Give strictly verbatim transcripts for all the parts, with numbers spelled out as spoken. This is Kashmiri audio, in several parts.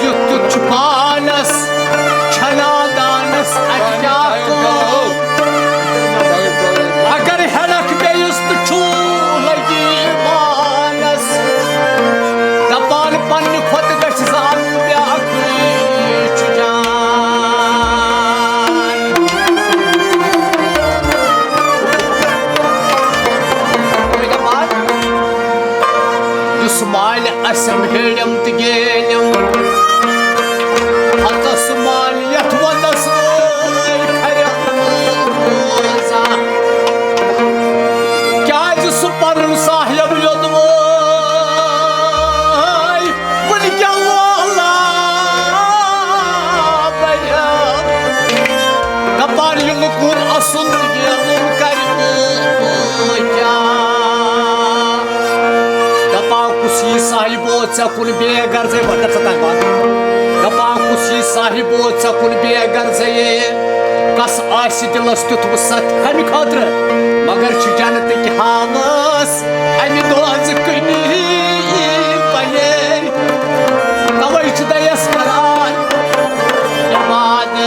یُتھ تیُتھ چھُ پانس، چھنا دانس اَتہِ کیٛاہ کٲم؟ اگر ہٮ۪لکھ بیٚیِس تہٕ چھُو لگی پانس، دپان پننہِ کھۄتہٕ گژھِ زانُن بیٛاکھٕے چھُ جان۔ یُس مالہِ اسٮ۪م ہیٚرِم تہٕ گیلِم، ہتس مالہِ یتھ ونٛدس وٲلۍ کھرٮ۪ن روزان۔ کیٛازِ سُہ پنُن صاحب یوٚدوَے وٕنہِ کیٛاہ وولا بنیٛا؟ دپان یہِ لُکُن اَسُن تہٕ گیلُن کرِ کٲم کیٛاہ؟ دپان کُس یی صاحبو ژےٚ کُن بے غرضے، وۄنۍ کر ژٕ تَمہِ پتہٕ۔ دپان کُس یی صاحبو ژےٚ کُن بے غرضے، کس آسہِ دِلس تیُتھ وُسعت کمہِ خٲطرٕ؟ مگر چھِ جنتٕکۍ ہاوس اَمہِ دوزٕ کٕنی پلیرۍ، توے چھِ دَیَس کران عبادت۔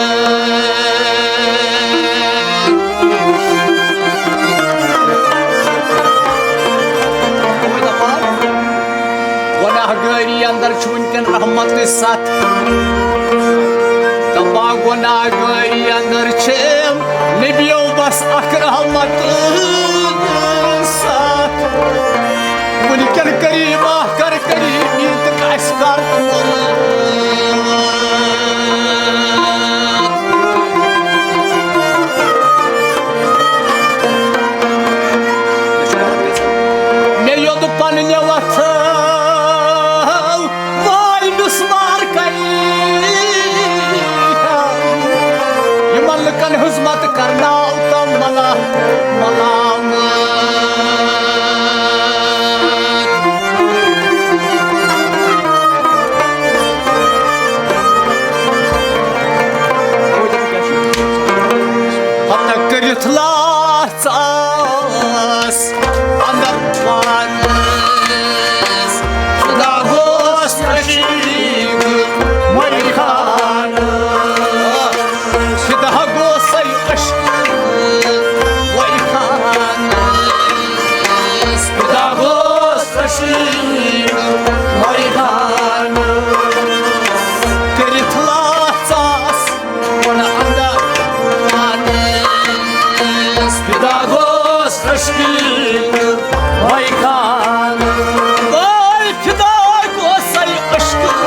گۄناہ گٲری اندر چھُ وٕنکٮ۪ن رحمتٕچ سَتھ۔ دپان گۄناہ گٲری اندر چھِ نبیو بس اکھ رحمت سَتھ۔ وٕنکٮ۪ن قریب آ کر قریبی تہٕ اَسہِ کر۔ مےٚ یوٚد پننہِ وتھٕ واے مِسمار کَرِ۔ یِمن لُکن ہٕنٛز مت کرناو تم ملا-، ملامت۔ پتہ کٔرِتھ لاژ آس اندر پانس، خدا گوس رشیق مٔلۍ خانس، خدا گوسے عشق وۄنۍ خانس، خدا گوس رشیق مٔلۍ خانس، کٔرِتھ لاژ آس وَنہٕ اَندَر پانَس۔ فدا گوس عشقی وَے خانَس۔ وَے فدا گوسَے عشقی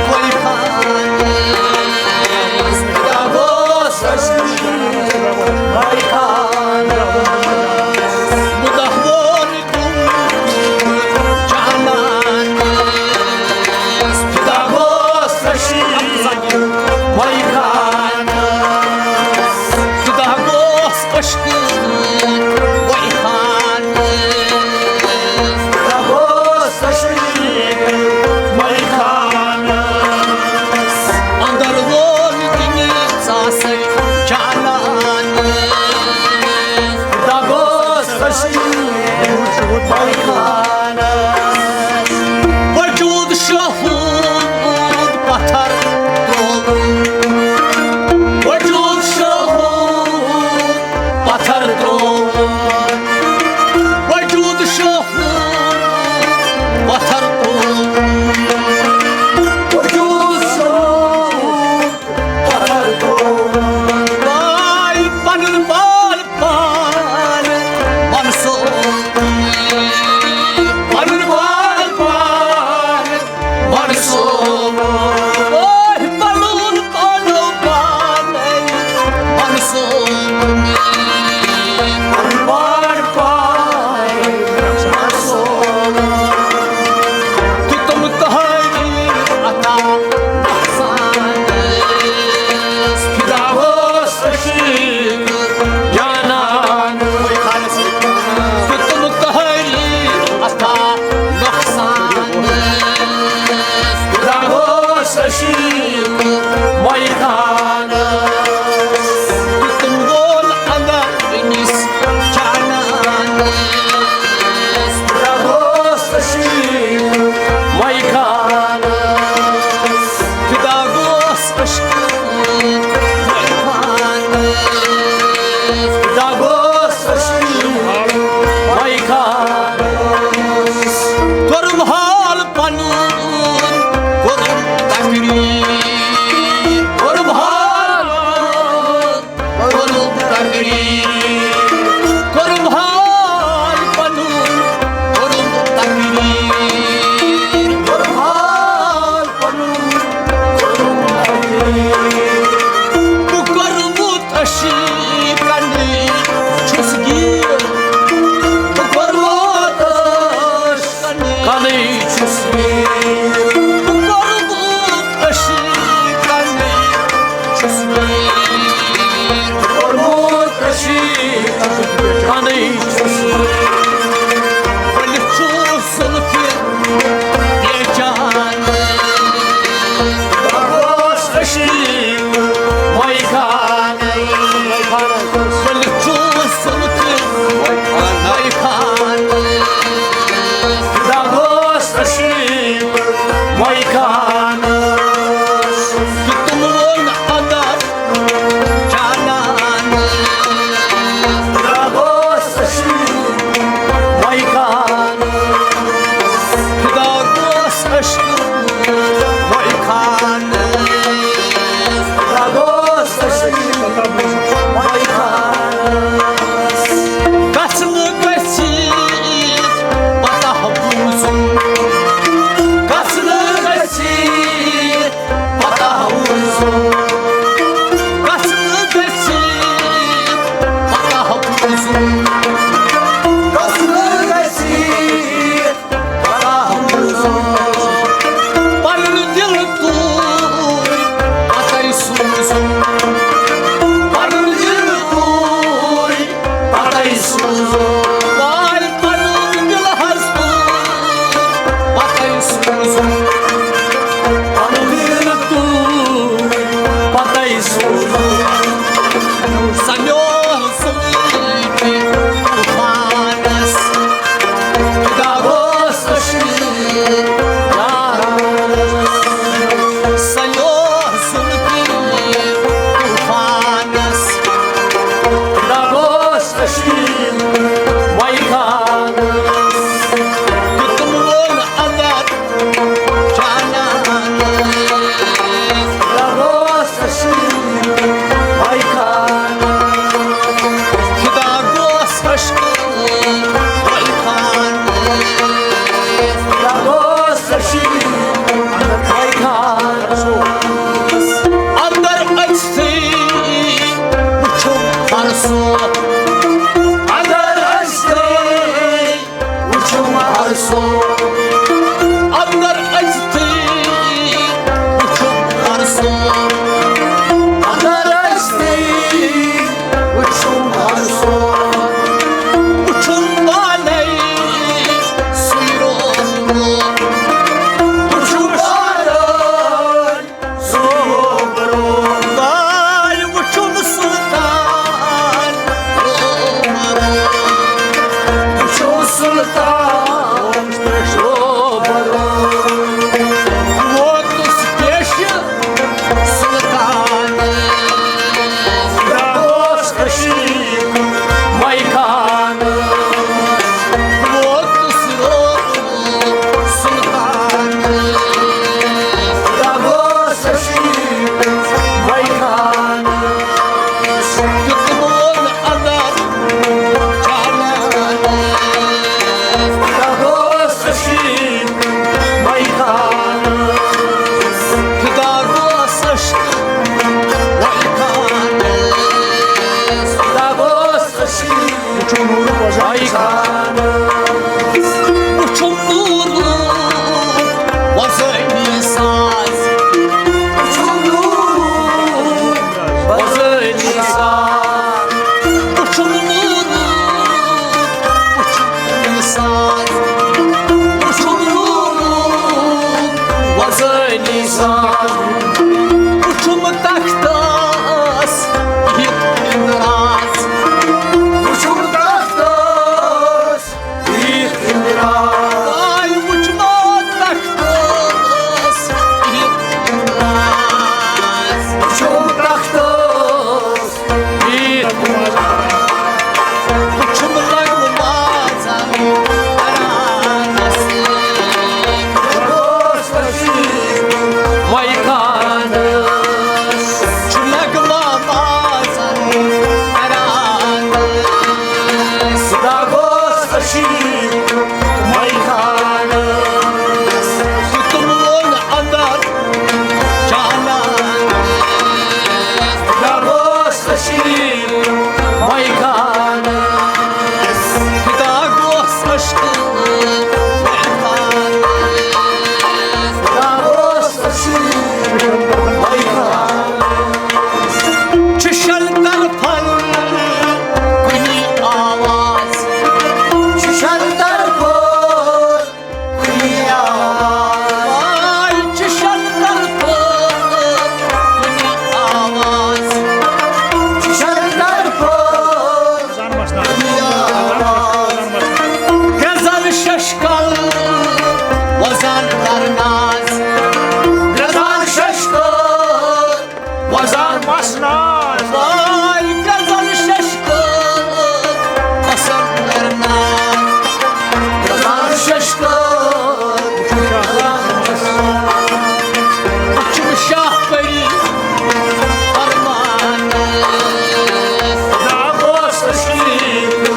وَے خانَس۔ فدا گوس عشقی وَے خانَس۔ مُدہ وول جانانس فدا گوس رشیق وَے خانَس۔ فدا گوس عشق وَے خانَس۔ فدا گوس رشیق وَے خانَس۔ اندر وول دِنہِ ژاسَے جانانس۔ فدا گوس رشیق وَے خانَس۔ وجود شہود پتھر ترٛووُن۔ وجود شہود پتھر ترٛووُن۔ وجود شہود پتھر ترٛووُن۔ وجود شہود پتھر ترٛووُن۔ وَے پنُن بال پان منصور۔ پنُن بال سلطان، ووتُس پیشہِ سلطان، اوس رشیٖد مَے خان، ووتُس سلطان، اوس رشیٖد مَے خان۔ دیُتمون اَدب چالان، اوس رشیٖد مَے خان۔ فدا گوس عشق مَے خان، فدا گوس عشق مَے خان۔ وُچھُم نوٗرُک وۄزٲنی ساز، وۄزٲنی ساز۔ وُچھُم نوٗرُک، وُچھُم نوٗرُک ساز، وُچھُم نوٗرُک وۄزٲنی ساز۔ وُچھُم تختس یہِ اندراز، وُچھُم تختس یہِ اندراز۔ آے وُچھُم تختس یہِ اندراز، وُچھُم تختس یہِ اندراز۔ وُچھُم رنگ مازن کران نصیب۔ مَے خانس چھُ نغمہٕ مازن کران۔ خدا گوس رشیٖد مَے خانس، دیُتمون اَدب چالان۔ خدا گوس رشیٖد مَے خانس، خدا گوس عشق مَے خانس، خدا گوس رشیٖد مَے خانس۔ چھُ شل طرفن کُنی آواز، چھُ شل طرفن کُنی آواز۔ آے چھُ شل طرفن کُنی آواز، چھُ شل طرفن کُنی آواز۔ غزل ششکل وزن کرناز، غزل ششکل وزن مسناز۔ آے غزل ششکل پسند کرناز، غزل ششکل۔ وُچھُم شاہ پری فرمان، خدا گوس رشیٖد